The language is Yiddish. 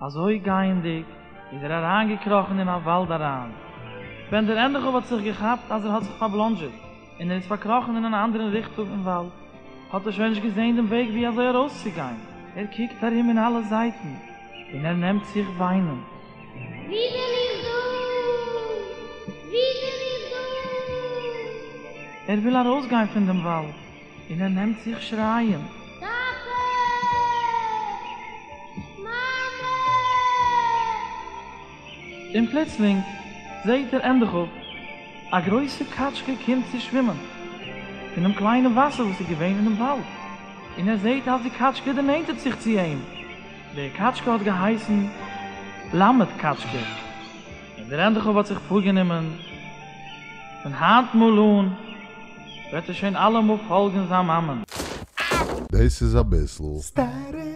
אזוי גייענדיג איז ער אריינגעקראכן אין א וואלד אריין. ווען דער ענדעכאפ האט זיך געכאפט אז ער האט זיך פארבלאנדזשעט און ער איז פארקראכן אין אן אנדערן ריכטונג אין וואלד, האט ער שוין נישט געזען דעם וועג ווי אזוי ארויסצוגיין. ער קוקט ארום אין אלע זייטן און ער נעמט זיך וויינען. ווי בין איך דא? ווי בין איך דא? ער וויל ארויסגיין פון דעם וואלד און ער נעמט זיך שרייען. טאטע! מאמע! און פלוצלינג זעהט דער ענדעכאפ א גרויסע קאטשקע קומט צו שווימען פון דעם קליינעם וואסער וואס איז געווען אינעם וואלד, און ער זעהט אז די קאטשקע דערנענטערט זיך צו אים. די קאטשקע האט געהייסן למד קאטשקע, און דער ענדעכאפ האט זיך פארגענומען, פון היינט מאל אן וועט ער שוין אלעמאל פאלגן זיין מאמען. דאס איז אביסל. סטעטיק.